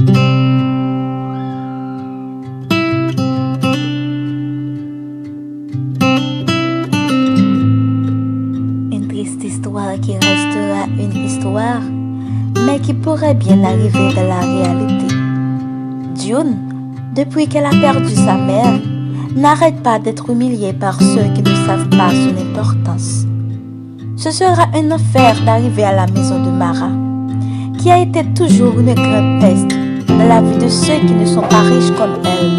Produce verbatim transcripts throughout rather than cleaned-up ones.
Une triste histoire qui restera une histoire, mais qui pourrait bien arriver dans la réalité. June, depuis qu'elle a perdu sa mère, n'arrête pas d'être humiliée par ceux qui ne savent pas son importance. Ce sera un enfer d'arriver à la maison de Mara, qui a été toujours une grande peste dans la vie de ceux qui ne sont pas riches comme elle.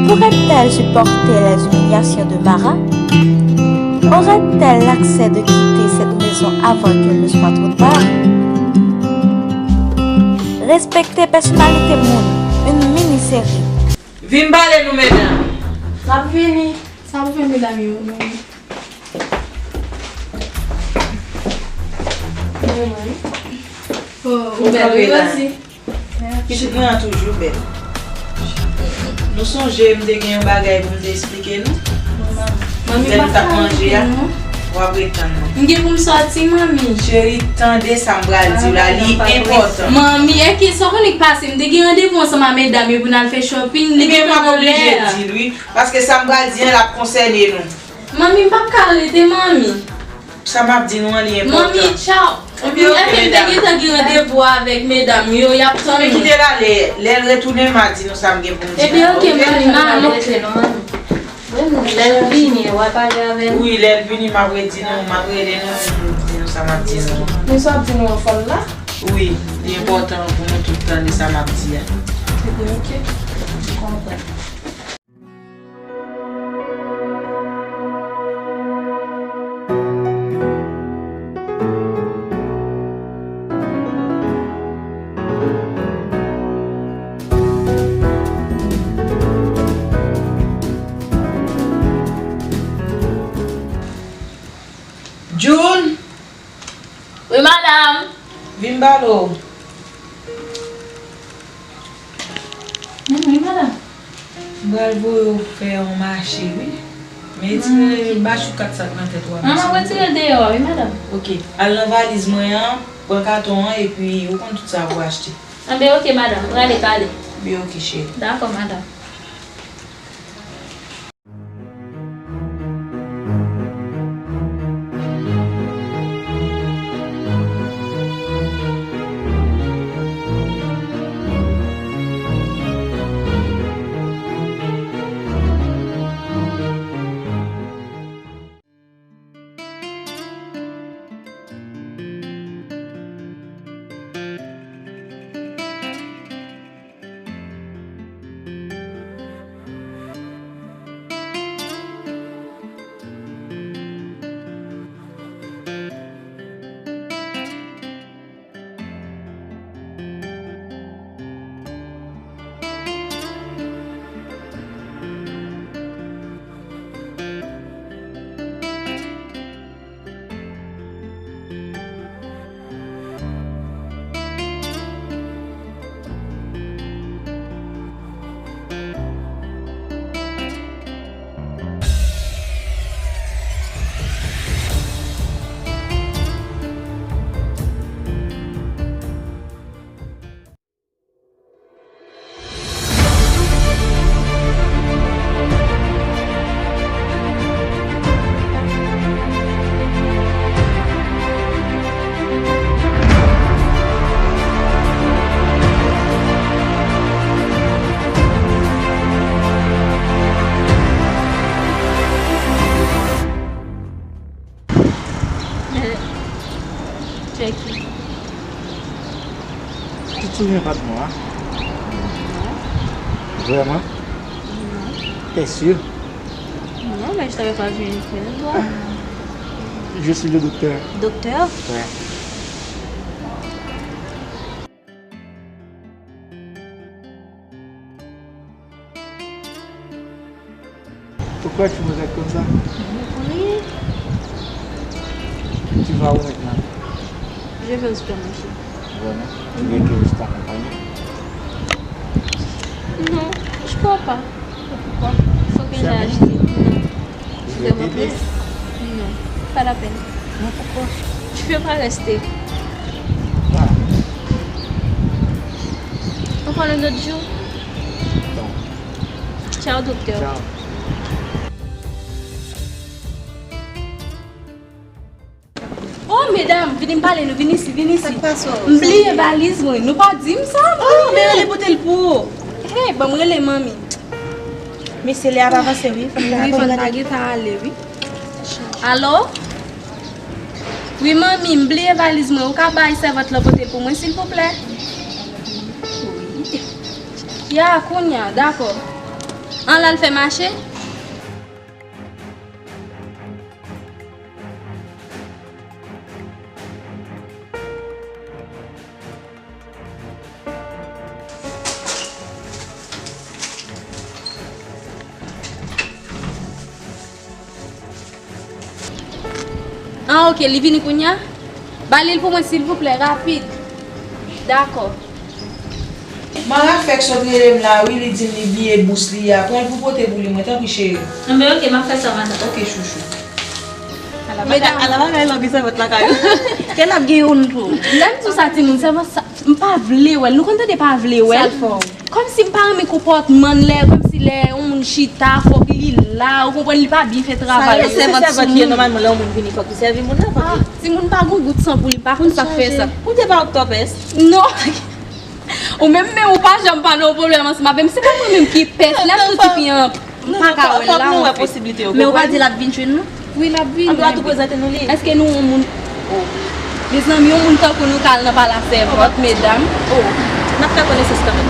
Pourrait-elle supporter les humiliations de Mara? Aurait-elle l'accès de quitter cette maison avant qu'il ne soit trop tard? Respectez personnalité moun, une mini-série. Vin pale nou, medam. M ap vini. Sa pou fè medam yo? Oh, ou bèl, wi, Rosie. Pitit mwen an toujou bèl. Nou sonje m te gen yon bagay pou m te eksplike nou? Lè nou t ap manje a, w ap ret tann mwen. M gen pou m sòti, manmi. Cheri, tande sa m pral di w la, li enpòtan. Manmi, e ki sa w konnen k pase? M te gen randevou ansanm ak medam yo pou n al fè shopping, li gentan nan lè a. Ebyen, m ap oblije di l, wi, paske sa m pral di an, l ap konsène nou. Manmi, m p ap ka rete, manmi. Sa m ap di nou an, li enpòtan. Manmi, tchaw. Ebyen, oke, medam. Epi m te gentan gen randevou avèk medam yo, y ap tann mwen. Ebyen, kite l ale. Lè l retounen, m a di nou sa m gen pou m di nou. Ebyen, oke, manmi, m ale. Lè l vini, w a pale avè l? Wi, lè l vini, m ap redi nou, m ap rele nou pou m di nou sa m ap di nou. Men sa w ap di nou an fò l la? Wi, li enpòtan pou nou tout tande sa m ap di a. Ebyen, oke. M konprann. June! Wi, madanm. Vin m pale w. Men wi, madanm. M pral voye w fè yon mache, wi. Men retire bachou kat sa k nan tèt ou a. Ah, m ap retire l deyò a, wi, madanm. Oke. Al nan valiz mwen an, pran katon an, epi ou konn tout sa pou w achte. Anben, oke, madanm. M prale pale. Bi, oke, cheri. Dakò, madanm. Jackie. Tu te souviens pas de moi? Non. Vraiment? Non. T'es sûr? Non, mais je t'avais pas vu une fois. Je suis le docteur. Docteur? Ouais. Pourquoi tu me regardes comme ça? Oui. Tu vas où maintenant? Je vais au supermarché. Vraiment? Tu veux que je t'accompagne? Non, je crois pas. Pourquoi? Faut que j'aille. Non. Je vais t'aider. Non, pas la peine. Non, pourquoi? Je peux pas rester. Ah. Pou yon lòt jou. Tchaw, doktè. Tchaw. Oh, medam, vini m pale nou, vini isi, vini isi. Sa k pase w? M bliye valiz mwen, nou pa di m sa, m bliye. Oh, men rele pote l pou ou. Hey, ban m rele manmi. Mesye, lè a ap avanse, wi. Wi, fò n ta gentan ale, wi. Alo? Wi, manmi, m bliye valiz mwen. Ou ka bay sèvant lan pote l pou mwen, silvouplè? Wi. Ya, kounya, dakò. Ann al fè mache? Ah, ok, li vini kounya? Ba li l pou mwen, silvouplè, rapid. Dakò. Mara fèk sot rele m la, wi, li di m li bliye bous li a. Pran l pou pote pou li, mwen, tanpri, cheri. Enben, ok, m ap fè sa, madanm. Ok, chouchou. Ala bagay, ala bagay, lanbi sèvant lakay ou. Kè n ap gen youn tou. Lè m di w sa, timoun, sèvant sa, m pa vle wè l. Nou konn tande pa vle wè l? Sa l fè w? Kòmsi m pa renmen konpòtman l, lè, kòmsi lè yon moun chita, fòk li la, ou konprann, li pa byen fè travay. Sa yo, se sèvant li ye, nòmalman, lè yon moun vini, fòk li sèvi moun nan, fòk li. Ah, timoun pa gon gout san pou li, m pa konn sa k fè sa. Ou te pa oktòpès? Non. Ou menm, men ou pa janm pa nan yon pwoblèm ansanm avè m. Se pa mwen menm ki pès, lè m soti pi an, m pa ka wè l la, anfèt. Men ou pa di l ap vin jwenn nou? Wi, l ap vini. Anben, w a tou prezante nou li. Èske nou yon moun? Oh. Mezanmi, yon moun tankou nou ka al nan pala sèvant, medam. Oh, n ap fè konesans kanmenm.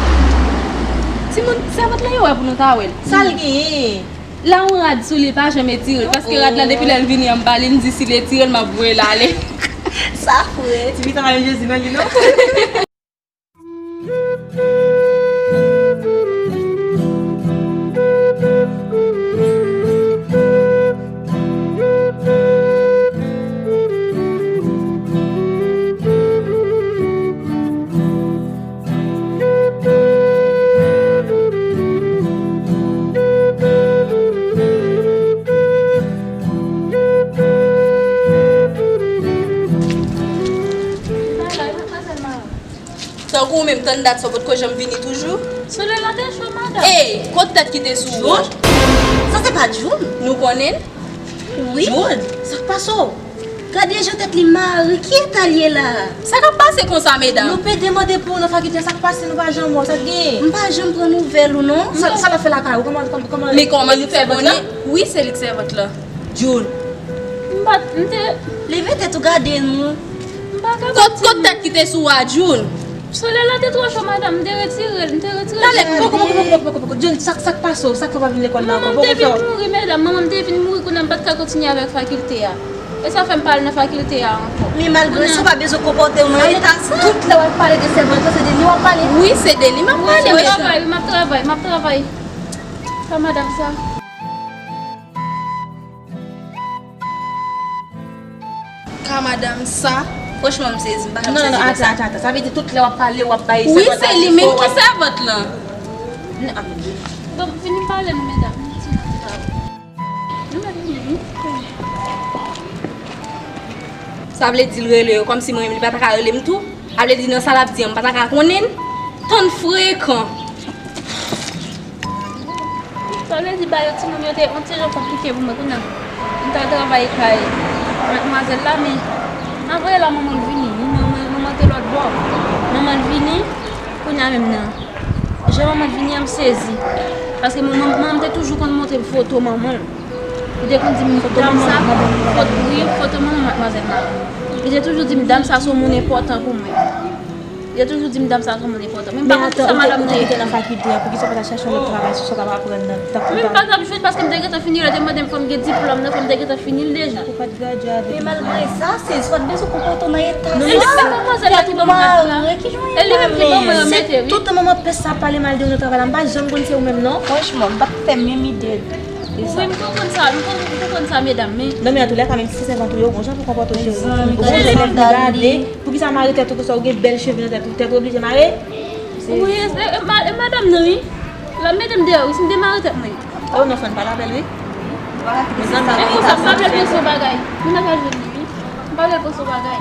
Timoun, sèvant lan yo wè pou nou ta wè l. Sa l genyen? La yon rad sou li, pa janm etire l, paske rad la depi lè l vini an m ba li, m di si l etire l, m ap voye l ale. Sa fre. Ti pitit mari Jezi, men li non. Tankou ou menm, tann dat sa w potko janm vini toujou? Solèy la te cho, madanm. Ey, kot tèt ki te sou ou an? June? Sa se pa June? Nou konnen l? Wi. June, sa k pase w? Gade jan tèt li mare, ki eta l ye la? Sa k ap pase konsa, medam? Nou pede mande pou ou nan fakilte, sa k pase, nou pa janm wè w, sa k genyen? M pa janm pran nouvèl ou non. Sa, sa l ap fè lakay ou? Kòman, kòman, kòman? Men kòman nou fè konnen? Wi, se li k sèvant lan. June. M pa t, m te. Leve tèt ou gade nou. M pa kapab. Kot, kot tèt ki te sou a, June? Solèy la te twò cho, madanm, m te retire l, m te retire l. Talè, poko, poko, poko, poko, poko. June, sa, sa k pase w? Sa k fè w pa vin lekòl la ankò? Manman m te vin mouri, medam, manman m te vin mouri, kounye a m pa t ka kontinye avèk fakilte a. E sa fè m pa al nan fakilte a ankò. Men malgre sa, ou pa bezwen konpòte w nan eta sa. Tout lè w ap pale de sèvant lan, se de li w ap pale. Wi, se de li m ap pale, medam. M ap travay, wi, m ap travay, m ap travay. Sa madanm sa. Ka madanm sa. Franchman, m sezi, m pa janm sezi konsa. Non, non, ata, ata, ata. Sa vle di tout lè w ap pale, w ap bay sèvant la defo. Wi, se li menm ki sèvant lan. Bon, vini pale nou, medam. Vini pale nou. Sa vle di l rele yo kòmsi mwen menm li pa ta ka rele m tou? Sa vle di nan sa l ap di an, m pa ta ka konnen l? Tann frekan! Sa vle di ba yo ti moun yo te yon ti jan konplike pou mwen kounye a. M t al travay kay madmwazèl la, men anvan yè la manman l vini. Manman, manman te lòt bò. Manman l vini, kounye a menm nan. Jan manman l vini an, m sezi. Paske manman, manman m te toujou konn montre m foto manman l. Li te konn di m, dam sa, foto, wi, foto manman madmwazèl la. Li te toujou di m, dam sa se yon moun enpòtan pou mwen. Li te toujou di m, dam sa se yon moun enpòtan. Men m pa konn kisa madanm nan ye. Men atan, ou te nan fakilte a, poukisa w pa t al chache yon lòt travay, sou sa w t ap aprann nan, tankou. Men m pa t ap jwenn paske m te gentan fini, yo te mande m fò m gen diplòm nan, fò m te gentan fini l deja. Ou pa t gradye avèk li. Men malgre sa, se, w pa t bezwen konpòte w nan eta sa. Non, men se, se tèt ou mare, ki jan w ye la menm? E li menm ki ban mwen remete, wi. Se tout manman pès sa ap pale mal de ou nan travay la, m pa janm konn se ou menm non. Franchman, m pa t fè menm ide. Wi, m konprann sa, m konprann, m konprann sa, medam, men. Non, men antoulèka, menm si se sèvant ou yo, gon jan pou konpòte w, cheri. Mezanmi, gade jan l ap gade. Poukisa mare tèt ou konsa, ou gen bèl cheve nan tèt ou, tèt ou oblije mare? Wi, e, e, e, ma-, e madanm nan, wi. L ap mete m deyò, wi, si m demare tèt mwen. Oh, non, fò n pale avè l, wi. Mezanmi, e konsa, m pa vle l panse yon bagay. Moun nan ka jwenn li, wi. M pa vle l panse yon bagay.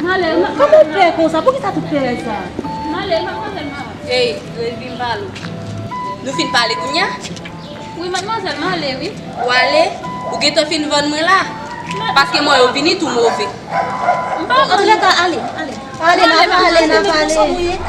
M ale, m a- Kòman w pè konsa? Poukisa tout pè sa? M ale, m ap fè l mal. Ey, Revim, pale. Nou fin pale kounye a? Wi, madmwazèl, m ale, wi. Ou ale? Ou gentan fin vann mwen la? Paske mwen yo vini tou move. M pa konn. Antouka, ale, ale. Ale, n ap pale, n ap pale.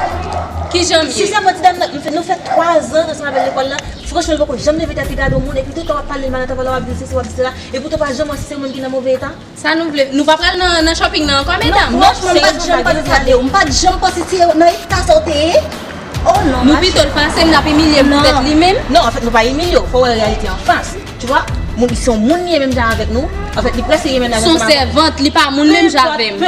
Kijan m ye? Si se mwen, ti dam nan, nou fè, nou fè twa zan ansanm avè l lekòl la. Franchman, li poko janm leve tèt li gade yon moun, epi tout tan w ap pale l mal, w ap di l sesi, w ap di l sela, epi w pa janm wè si se ou menm ki nan move eta. Sa nou vle? Nou pa pral nan, nan shopping nan ankò, medam? Non, franchman, m pa t janm panse sa de ou. M pa t janm panse se nan eta sa w te ye. Oh non, nou pito l pase m, l ap imilye m poutèt li menm. Non, anfèt, nou pa imilye w. Fò w wè reyalite anfas. Tu vois? Moun, se yon moun li ye menm jan avèk nou. Anfèt, li prèske ye menm jan avèk nou. Se yon sèvant, li pa moun menm jan avè m.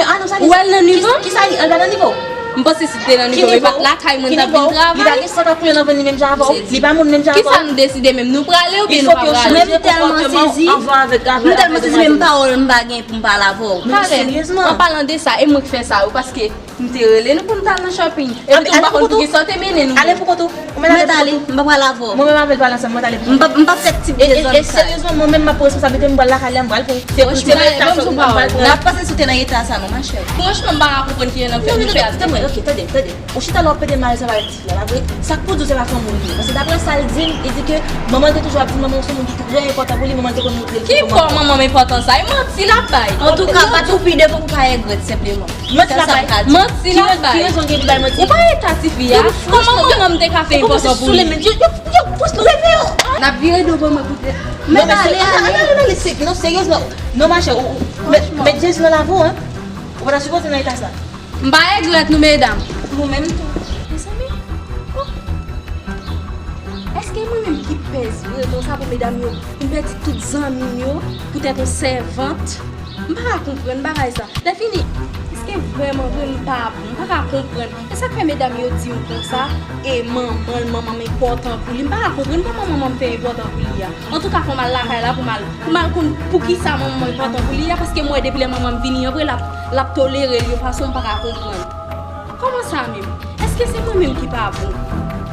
Ou wè l nan nivo m? Kisa li, li pa nan nivo w? M panse si l te nan nivo m, e pa t lakay mwen l t ap vin travay. Li pa gen san k ap koule nan venn li menm jan avè w. Li pa moun menm jan avè w. Kisa nou deside menm? Nou prale oubyen nou pa prale? Mwen m tèlman sezi. M tèlman sezi, menm pawòl m pa gen pou m pale avè w. Karen, an palan de sa, e mwen k fè sa yo, paske m te rele nou pou n t al nan shopping. Epi tou, m pa konn pou kisa w te mennen nou. Ale pou kont ou. Mwen t ale, m pa pral avè w. Mwen menm avè l pale ansanm, mwen t ale pou kont ou. M p ap fè ti dezòd sa. E seryezman, mwen menm m ap pran responsablite m, m pral lakay la, m pral fè. Se pou ti bagay sa sèlman m pral pran. N ap pase si w te nan eta sa non, machè. Franchman, m pa ka konprann kijan n ap fè nou fè a. Tande, ok, tande, tande. Ou chita la w ap pede mal sa va ti fi a, pa vre? Sa k pou di w se pa fanmi w li ye. Paske daprè sa l di m, li di ke manman l te toujou ap di l manman w se yon moun ki trè enpòtan pou li, manman l te konn montre l ki manman. Ki bò manman m enpòtan sa? E manti l ap bay. Antouka, pa toupi devan pou pa regrèt senpleman. Manti l ap bay. Manti l ap bay. Ki rezon l gen pou bay manti? Ou pa eta tifi a? Kòman manman m te ka fè enpòtan pou li? Yo, yo, yo, pous nou leve yo. N ap vire do ban mwen pou tèt. Mèt ale, ale, ale, ale, ale, se, non, seryezman. Non, machè, ou, ou, mèt, mèt Jezi nan lavi w, hein. Ou pa ta sipoze nan eta sa. M pa regrèt nou, medam. Mwen menm tou. Mezanmi, oh. Èske mwen menm ki pèz vre konsa pou medam yo, pou m pèdi tout zanmi m yo, poutèt yon sèvant? M pa ka konprann bagay sa. Lèfini, èske vrèman vre m pa bon? M pa ka konprann. E sa k fè medam yo di m konsa, e manman l, manman m enpòtan pou li? M pa ka konprann kòman manman m fè enpòtan pou li a. Antouka, fò m al lakay la pou m al, pou m al konn poukisa manman m enpòtan pou li a, paske m wè depi lè manman m vini an vre, l ap, l ap tolere l yon fason m pa ka konprann. Kòman sa menm? Èske se mwen menm ki pa bon?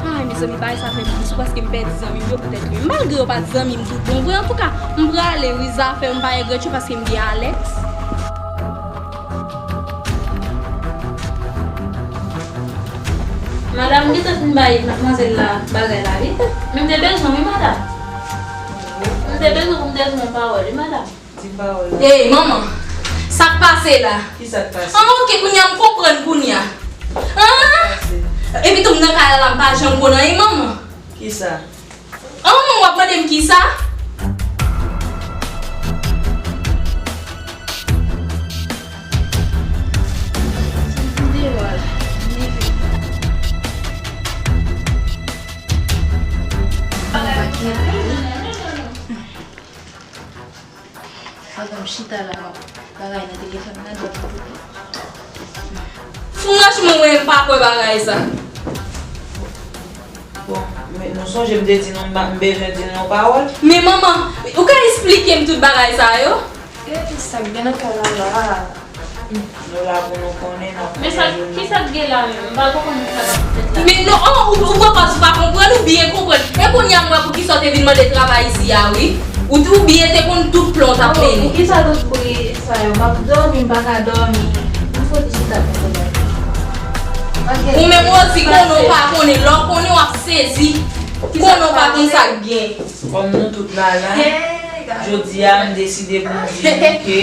Ay, mezanmi, bagay sa fè m tris wi, paske m pèdi zanmi m yo poutèt li. Malgre yo pa t zanmi m tout bon vre, antouka, m prale wi, zafè yo, m pa regrèt yo paske m gen Alex. Madanm, m gentan fin bay madmwazèl la bagay la wi. Men m te bezwen wi, madanm. M te bezwen pou m te jwenn yon pawòl wi, madanm. Di pawòl la. Ey, manman, sa k pase la? Kisa k pase? An, ok, kounye a m konprann kounye a. An? Epi tou m nan kay la, m pa janm konn anyen, manman. Kisa? An, manman, w ap mande m kisa? Pandan m chita la, bagay nan telefòn nan, dòmi. Franchman, mwen, m pa kwè bagay sa. Bon, men nou sonje m te di nou m pa, m bezwen di nou yon pawòl. Men manman, ou ka esplike m tout bagay sa yo? E sa k gen nan kay la la? Nou la pou nou konnen, n ap konnen jounen. Men sa, kisa k gen la menm? M pa konprann kisa k ap fèt la. Men non, an, ou, ou poko, ou pa konprann, ou byen konprann. E kounye a m wè poukisa w te vin mande travay isi a, wi. Ou, ou byen te konn tout plan w t ap mennen. Poukisa tout bri sa yo? M ap dòmi, m pa ka dòmi. M fouti chita pou konnen. Ou menm, Rosie, konnen w pa konnen. Lè w konnen, w ap sezi. Konnen w pa konn sa k gen. Kòm nou tout la la, jodi a, m deside pou m di nou ke